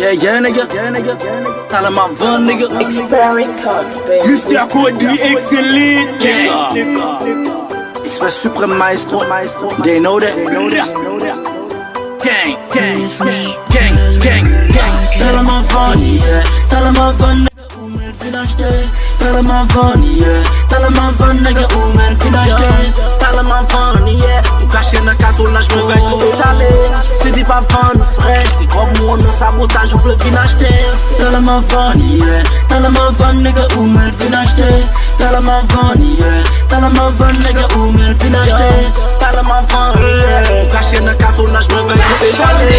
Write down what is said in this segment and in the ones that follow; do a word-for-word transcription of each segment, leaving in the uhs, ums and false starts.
Yeah, yeah, nigga. Yeah, nigga. Tell 'em I'm fun, nigga. Expert Record, baby. Mister Cody, excellent, nigga. Express Supreme Maestro. They know that. Gang, gang, gang, gang, gang. Tell 'em I'm fun, yeah. Tell 'em I'm fun, nigga. Ou mèt vin achte. Tell 'em I'm fun, yeah. Tell 'em I'm fun, nigga. Ou mèt vin achte. Tell 'em I'm fun, yeah. Ou kache nan katonnaj, mwen vèy tou etale. Sidi pa vann, frè. Se kòb ou nan sabotaj, ou vle vin achte. Tell 'em I'm fun, yeah. Tell 'em I'm fun, nigga. Ou mèt vin achte. Tell 'em I'm fun, yeah. Tell 'em I'm fun, nigga. Ou mèt vin achte. Tell 'em I'm fun, yeah. Ou kache nan katonnaj, mwen vèy tou etale.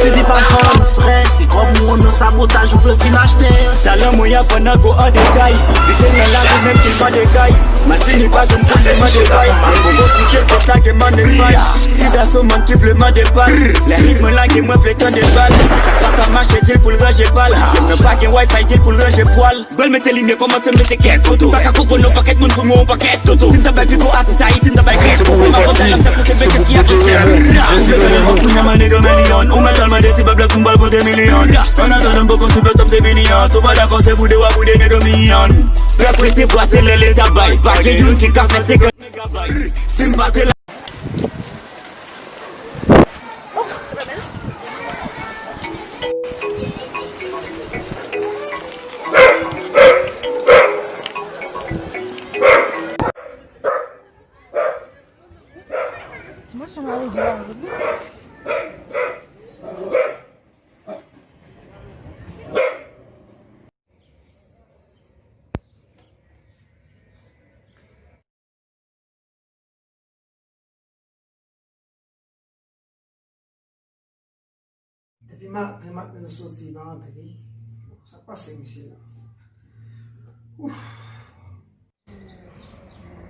Sidi pa vann, frè. Se kòb ou nan sabotaj, ou vle vin achte. Talan mwen ap vann nan gwo an detay. Li te nan lari menm si l mande kay. Matini pa jwenn pou li mande bay. Mwen poko kite fòt lage mande bay. Si daso moun ki vle mande bal. Lè ritm mwen lage mwen vle tande bal. Sa pa ka mache di l pou l ranje pal. Nan pa gen wifi di l pou l ranje pwal. Bal mete limyè kòmanse mete kèk foto. Pa ka konprann yon pakèt moun pou mwen yon pakèt toto. Si m ta bay pi bon atis Ayiti m ta bay kèk foto. M ap kontan nan sa pou se bèk ki ap fè. Ou mèt al mande ti bab la pou m bal konte milyon. An atandan m poko sou plas tanm se vini an. Si w pa dakò se boude w ap boude nèt o miyon. Pèp resevwa se lè leta bay. Pa gen youn ki ka fè senkant megabayt. Si m pa te la. Ti mwen se yon awoze la, wi. Depi maten, maten nou soti pa antre. Sa k pase misye la? Ouf.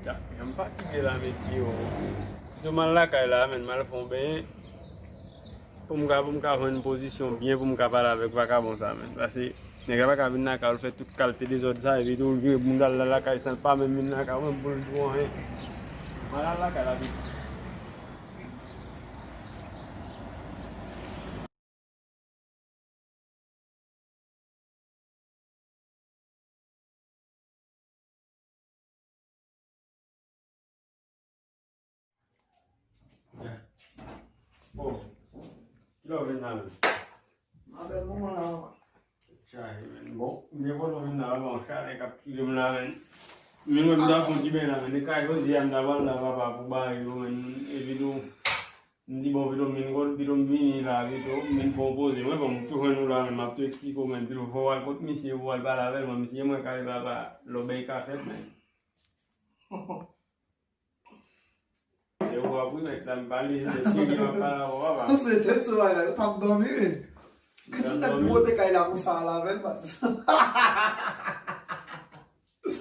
Ya, jan m fatige la, mesye, o. Pito m al lakay la, menn, m al fè yon benyen. Pou m ka, pou m ka jwenn pozisyon byen, pou m ka pale avèk vakabon sa, menn. Paske nèg la pa ka vin lakay ou, l fè tout kalite dezòd sa, epi tou, l vire bounda l al lakay san l pa menm vin lakay ou, menm pou l di w anyen. M al lakay la, pito. Oh, kilè w vin la menm? M avèk manman la, papa. Chaje, menn. Bon, m byen kontan w vin la, papa. Yon chalè k ap kile m la, menn. Men mwen, m ta fè yon ti beny la, menn. E kay Jozye a, m ta pral la, papa, pou bare yo, menn. Epi tou, m di, bon, pito m vin, pito m vini la, pito m vin pran yon poze. Mwen, bon, m tou jwenn ou la, menn, m ap tou eksplike w, menn. Pito fò w al kot misye, ou al pale avè l, mwen, misye, mwen, kay papa, lòbèy ka fèt, menn. E w ap ri, mèt la, m pale, se serye m ap pale avè w, papa. Se tèt sou bagay, ou t ap dòmi, wi. Ki tout nèg pou pote kay la pou sa al avè l, baz.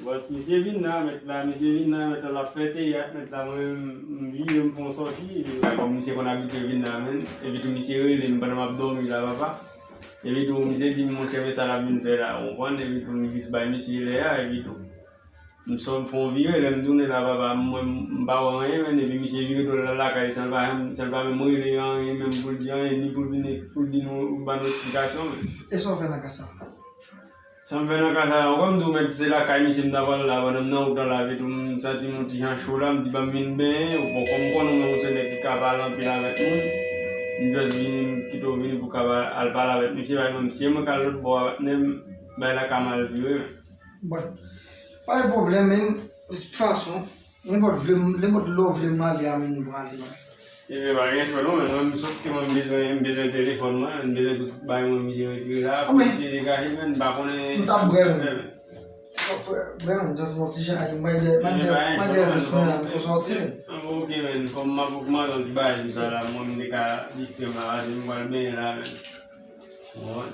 Bòs, misye vin la, mèt la, misye vin la, mèt la, l ap fè teyat, mèt la, mwen menm, m vire, m fè yon sòti, epi kòm misye konn abitye vin la, menn, epi tou misye rele m pandan m ap dòmi la, papa. Epi tou misye di m, monchè, men sa l ap vin fè la, ou konprann, epi tou m jis bay misye lè a, epi tou. M sot fè yon vire, lè m tounen la, papa, m wè m, m pa wè anyen, menn, epi misye vire do l al lakay, san l pa janm, san l pa menm rele anyen, menm pou l di anyen, ni pou l vin, pou l di nou, ban nou eksplikasyon, menn. E sa w fè nan ka sa? Sa m fè nan ka sa, ou konn m di w, mèt, se lakay misye m ta pral la, pandan m nan wout lan la, epi tou m santi m yon ti jan cho la, m di ban m vin benyen, ou bon, kòm m konnen ou menm ou se nèg ki ka pale anpil avèk moun, m jis vini, m kite w vini pou w ka al pale avèk misye, pa egzanp, si se mwen k al lòt bò a, patnè m, bagay la ka mal vire, menn. Bon. Pa gen pwoblèm, men, de tout fason, nenpòt vle, nenpòt lè w vle m ale a, men, nou prale, baz. Ebyen, pa gen chwa non, men mwen, m sot ke mwen, m bezwen, m bezwen telefòn mwen, m bezwen tout bagay mwen, m bezwen retire la, pou misye degaje, men, m pa konnen sa misye ap fè, men. Frè, vrèman, just yon ti jan, m bay de, m bay de, m bay de vès mwen la, m fò sòti, men. Ok, men, kòm m ap ogmante yon ti bagay, sa la, mwen, m te ka distrè m la, paske m pral benyen la, men. Bon.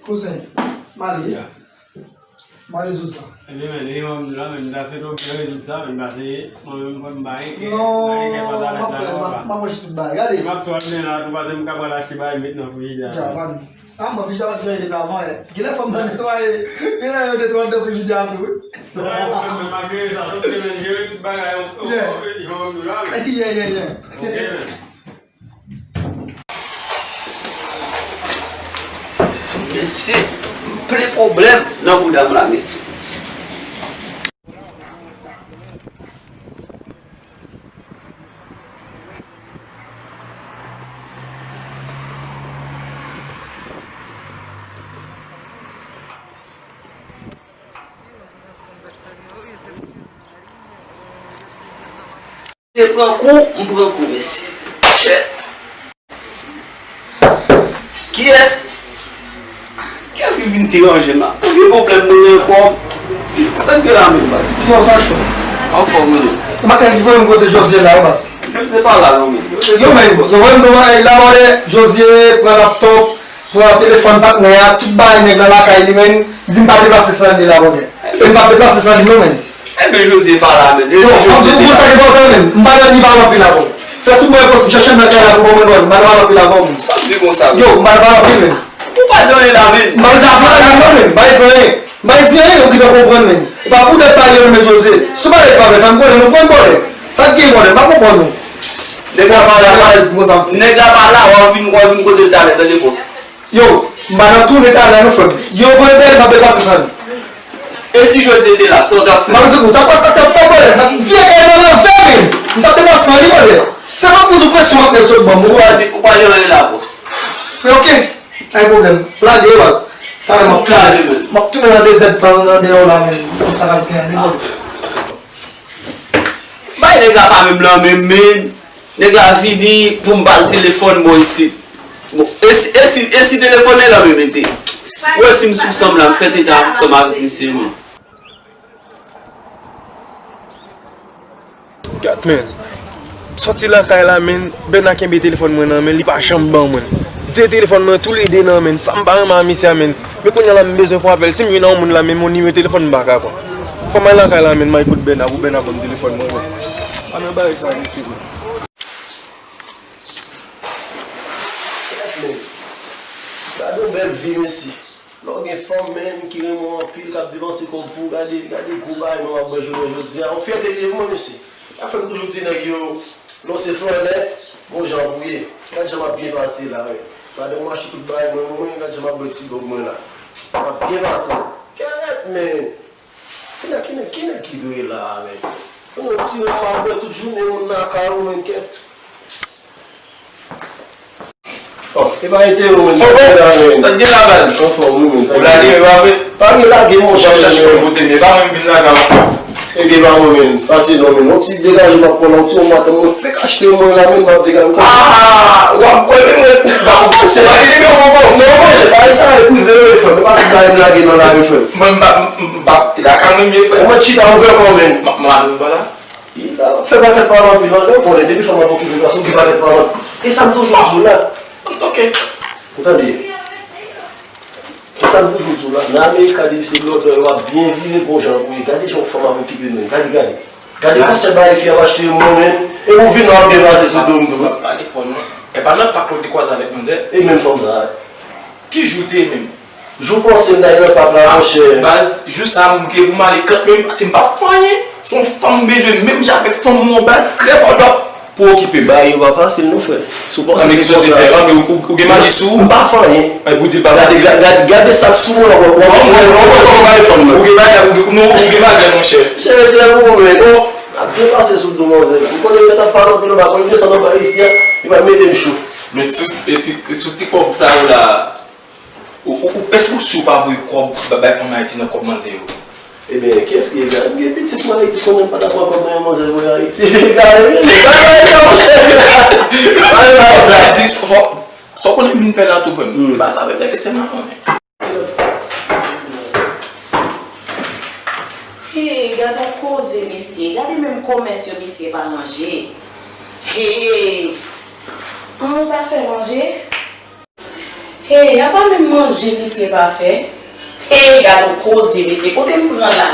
Kouzen, m ale. Ya. M ale rezoud sa. Ebyen, men, e yon la, men, m ta swete w byen rezoud sa, men, pase mwen menm, fò m pa gen kè, non, pa gen kè pantalèt la, non, papa. M ap, m ap wè tout bagay, gade. M ap tou al men la, tou pase m ka pral achte bagay, met nan frijidè a. Ja, pa nou. A, mwen, frijidè a pa t gen depi avan yè. Genlè fò m nan netwaye, genlè yo netwaye nan frijidè a tou, wi. Non, men, men, m ap jere sa, sot ke, men, jere tout bagay, o, o, o, jan m di w la, men. Yeah, yeah, yeah. Ok, men. Mesye, m plen pwoblèm nan bouda m la, mesye. Se pran kou, m pran kou, mesye. Shit. Kiyès? Kiyès ki vin deranje m la? Ou gen pwoblèm mwen ankò? Sa k gen la menm, baz? Yo, sa cho. Anfòm, wi. Maten ki voye m kote José la, baz. José pa la non, men. Yo, men, yo voye m nan Labòdè, José pran laptòp, pran telefòn patnè a, tout bagay nèg la lakay li, men. Li di m pa deplase san li, Labòdè. E m p ap deplase san li non, men. Enben, José pa la, men. Yo, m ap di w, sa ki enpòtan, men. M pa nan li pale anpil avè w. Fè tout mwayen posib, chache m nan kay la pou ban mwen bòl. M pa nan pale anpil avè w, men. Sa w di konsa, men? Yo, m pa nan pale anpil, men. Ou pa di anyen la, men. M pa bezwen ap di anyen non, men. M pa di anyen. M pa di anyen, ou gentan konprann, men. E pa pou dèt pale yo, men José. Si w pale favè, fè m konnen nou pran bòlè. Sa k gen bòlè, m pa konprann nou. Nèg la pa la, baz. Nèg la pa la, w ap vin, w ap vin kote l talè, tande bòs. Yo, m pa nan tounen talè non, frè m. Yo voye dèyè m, m ap deplase san li. E si José te la, sa w t ap fè? M pa bezwen kou, w t ap pase, w t ap fè bòlè, m t ap vye kay nan lanvè, men. M t ap deplase san li, bòlè. Se pa pou tout presyon w ap met sot ban m, ou konprann? Ou pa di anyen la, bòs. Men oke, pa gen pwoblèm. Lage yo, baz. Talè m ap tounen. M ap tounen nan dezèdtan nan deyò la, men. Konsa k ap gen, men. Bay nèg la pa menm nan menm, men. Nèg la vini pou m ba l telefòn mwen isit. Bon, e si, e si, e si telefòn nèg la menm ete? Ou wè si m sou san m la, m fè teta ansanm avèk misye menm. Gad, men. M sòti lakay la, men. Bèna kenbe telefòn mwen nan men l, li pa janm ban mwen l. De telefòn mwen, toulede nan men l. Sa m pa renmen a misye a, men. Men kounye a la, m bezwen fè apèl. Si m jwenn yon moun la, men yon nimewo telefòn m pa ka pran. Fò m al lakay la, men, m al kote Bèna, pou Bèna ban m telefòn mwen, men. Pa nan bagay sa, mesye, men. Men, gade yon bèl vi, mesye. Lè w gen fanm, men, ki renmen w anpil, k ap depanse kòb pou ou, gade, gade gwo bagay mwen ap bwè jounen jodi a. Yon fyète li ye pou mwen, mesye. Sa fè m toujou di nèg yo, lè w se flannè, gon jan pou w ye. Gad jan m ap byen pase la, wi. Pandan m achte tout bagay mwen, mwen, gad jan m ap bwè ti gòg mwen la. M ap byen pase. Kèt, men. Ki nèg, ki nèg, ki nèg ki dwe la a, men? Yon ti nèg m ap bwè tout jounen, moun nan kay ou, men, kèt. Oh, e pa ete ou, men. Sa k gen la, men? Sa k gen la, baz? Anfòm, wi, men. Ou lage, men, pa vre? Pa gen lage, monchè. W ap chache mwen kote, men pa mwen m vin lage ankò. Ebyen, pa mwen, men. Pase non, men. Yon ti degaje m ap pran la, yon ti yon maten, mwen fèk achte mwen la, men, m ap degaje. Ah, w ap bwè, men, mwen. Ba m pase. Pa gen nimewo ankò. Non, monchè, pa sa, e prive yo, frè. Men pa tout bagay m lage nan lari, frè. Mwen, m pa, m, m, m pa, lakay mwen, m ye, frè. Mwen chita ouvè kò, men. M, m, m, m, m, Li la, fè pakèt pale anpil, non, lè w konnen, depi fanm ap okipe, paske w gen pakèt pale anpil. E sa m toujou di w la. Ok. Ou tande? E sa m toujou di w la. Nan Amerik, gade se blòdè yo ap byen vire gon jan pou ye. Gade jan yon fanm ap okipe menm. Gade, gade. Gade konsèy bagay fi ap achte yo mwen menm. E ou vin nan ap byen pase sou do m tou. W ap pale fò, non. E pa nan pak la w te kwaze avèk manzè? E menm fanm sa a. Ki jou te ye menm? Jou panse m ta ye nan pak la, monchè. Baz, jou sa a, m gen pou m ale kant menm, paske m pa fè anyen. Se yon fanm m bezwen, menm jan avèk fanm mwen, baz, trè bòdòp pou okipe m. Bagay yo pa fasil non, frè. Si w panse se konsa. Anben, kisa w te fè? Anben, ou, ou, ou gen mari sou ou? M pa fè anyen. Anben, pou di l pa fasil. Gade, gade, gade sa k sou mwen, w ap wè, w ap wè kòman m pale fanm nan. Ou gen bagay, ou gen, non, ou gen bagay, monchè. Chè, se ou menm. Bon. Ap byen pase sou do manzè la. M konnen yo t ap pale anpil anba, konn desann anba isi a, yo pral mete m cho. Men ti, e ti, sou ti kòb sa yo la, Ou, ou, ou, èske ou si ou pa voye kòb ba-, bay fanm Ayiti nan kòb manzè yo? Ebyen, kiyès ki egare? M gen pitit mwen Ayiti, konnen m pa ta pran kòb nan yon manzè voye Ayiti. Egare, men, men, men, men, monchè. Sa, sa, sa w konnen m vin fè la tou, frè m. M pa sa, frè m, se nan konnen. Hey, gade yon koze, mesye. Gade menm komès yo, mesye pa ranje. Hey, an, ou pa fè manje? Hey, apa menm manje misye pa fè? Hey, gad on koze, mesye, kote m pran la?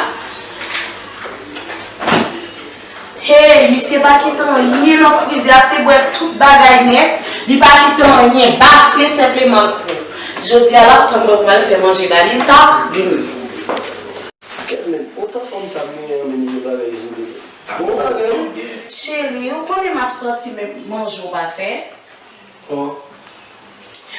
Hey, misye pa kite anyen nan frizè a, se bwè tout bagay nèt, li pa kite anyen, bafle senpleman l pran. Jodi a, l ap tann mwen pou m al fè manje ba li, l t ap ri m. Kèt menm, otan fanm sa genyen an, menm yon bagay izolan. Bon bagay, wi. Cheri, ou konnen m ap sòti, men manje w pa fè? Oh.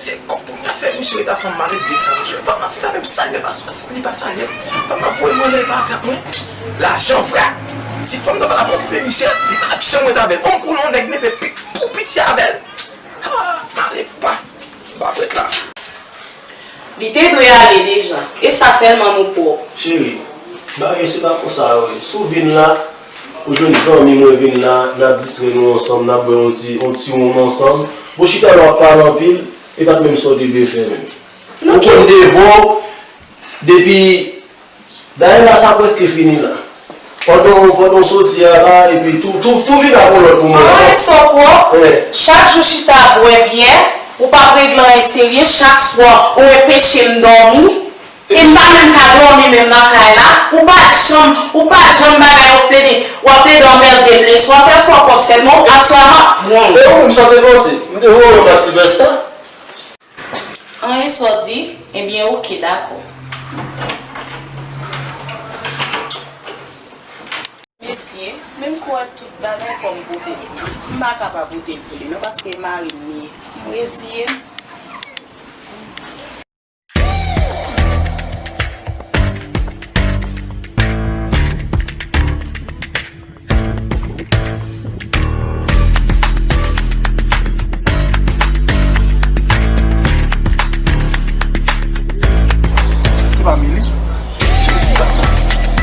Se kòb pou m ta fè misye ret a fanm mare desann jwe. Fanm nan fin la menm salye pa soti, li pa salye. Fanm nan voye mwen lè pa atrap mwen. Lajan vre. Si fanm sa pa t ap okipe misye, li pa t ap janm ret avè l. Om konnen yon nèg mete pik pou piti avè l. Ah, male pa. M pa fèt la. Li te dwe ale deja. E sa sèlman nou pwòp. Cheri, bagay yo se pa konsa yo ye. Si w vin la, ou jwenn zanmi mwen vin la, n ap distrè nou ansanm, n ap bwè yon ti, yon ti wonm ansanm. Bon, chita la w ap pale anpil, e pa t menm sa w te dwe fè menm. Ou konn devwa w depi Dayè la sa prèske fini la. Pandan w, pandan w soti a la, epi tou, tou, tou vin ak yon lòt moun ankò. An, e sa w pwòp. Chak jou chita bwè byè, ou p ap regle anyen serye, chak swa ou enpeche m dòmi. E m pa menm ka dòmi menm nan kay la, ou pa janm, ou pa janm bagay, w ap plede, w ap plede anmède m leswa, sèl sa w pwòp sèlman, aswè a m ap pran w. E ou menm sa w te panse? M te wè w menm ak Sylvester? An, e sa w di? Ebyen, oke, dakò. Mesye, menm kou a tout bagay fò m pote l pou li. M pa ka pa pote l pou li non, paske e mari m li ye. M reziye m. Se pa Mili? Jezi papa.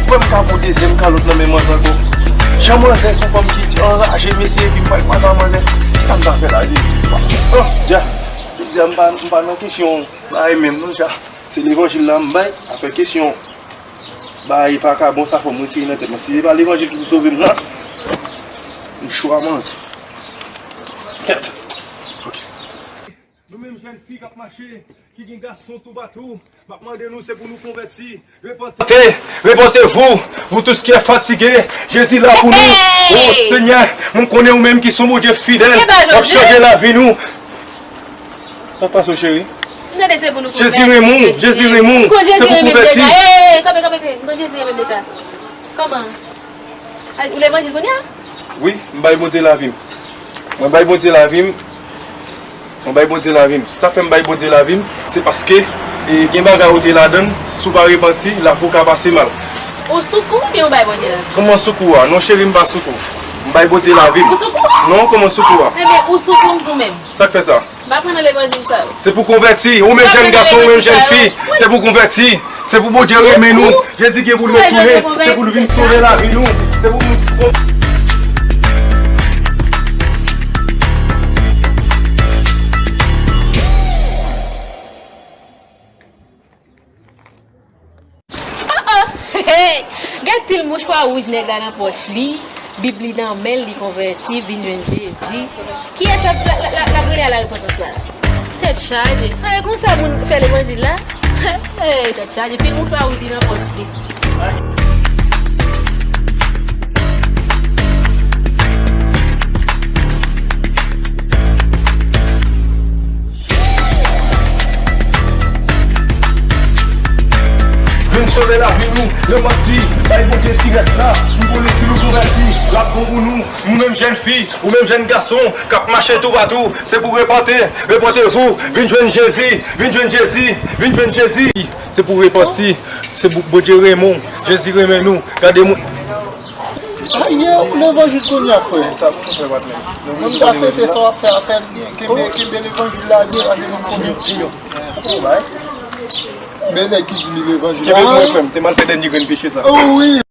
Mwen m ka pran dezyèm kalòt nan men manzè ankò. Jan manzè se yon fanm ki anraje mesye epi m pral kwaze ak manzè. Kisa m ta fè la Jezi papa? Oh, dja. Jodi a m pa, m pa nan kesyon bagay menm non dja. Se levanjil la m bay, afè kesyon bagay vakabon sa fò m retire nan tèt mwen. Si se pa levanjil ki pou sove m la, m cho a manzè. Kèt. Ok. Nou menm jèn fi k ap mache, ki gen gason toupatou, m ap mande nou se pou nou konvèti, repante. Repentez-vous, vous tous qui êtes fatigués, Jezi la pou nou. O Senyè, mwen konnen ou menm ki se yon Bondye fidèl, w ap chanje lavi nou. Sa k pase w cheri? Jezi renmen w, Jezi renmen w. Se pou konvèti. Kanpe, kanpe, kanpe. M konn Jezi renmen m deja. Kòman? Ou levanjil kounye a? Wi, m bay Bondye lavi m. Mwen bay Bondye lavi m. Mwen bay Bondye lavi m. Sa fè m bay Bondye lavi m, se paske, e, gen bagay ou te ladan l, si w pa repanti, lavi w ka pase mal. Ou sou kou oubyen ou bay Bondye lavi m? Kòman sou kou a? Non cheri, m pa sou kou. M bay Bondye lavi m. Ou sou kou a? Non, kòman sou kou a? Ebyen, ou sou kou, m sou menm. Sa k fè sa? M pa pran nan levanjil sa yo. Se pou konvèti. Ou menm jèn gason, ou menm jèn fi. Se pou konvèti. Se pou Bondye renmen nou. Jezi gen pou l retounen. Se pou l vin sove lavi nou. Se pou nou. Oh, oh! Hey, hey! Gad pil mouchwa wouj nèg la nan pòch li, Bib li nan men l, li konvèti, vin jwenn Jezi. Kiyès l ap, l ap, l ap, l ap rele a larepantans la? Tèt chaje. Hey, konsa moun fè levanjil la? Hey, tèt chaje. Pil mouchwa wouj li nan pòch li. Vin sove lavi nou, yo manti, bay Bondye ti rès la. M konnen si nou konvèti, l ap bon pou nou. Nou menm jèn fi, ou menm jèn gason, k ap mache toupatou, se pou repante, repantez-vous, vin jwenn Jezi, vin jwenn Jezi, vin jwenn Jezi. Se pou repanti, se pou Bondye renmen w, Jezi renmen nou. Gade moun. Aye, levanjil kounye a, frè. Sa pou nou fè, patnè? Mwen ta swete sa w ap fè a fè l byen. Kenbe, kenbe levanjil la byen, paske nou konnen. Men nèg ki di m levanjil. Kenbe mwen, frè m. Te mal fè dènye grenn peche sa. Oh wi.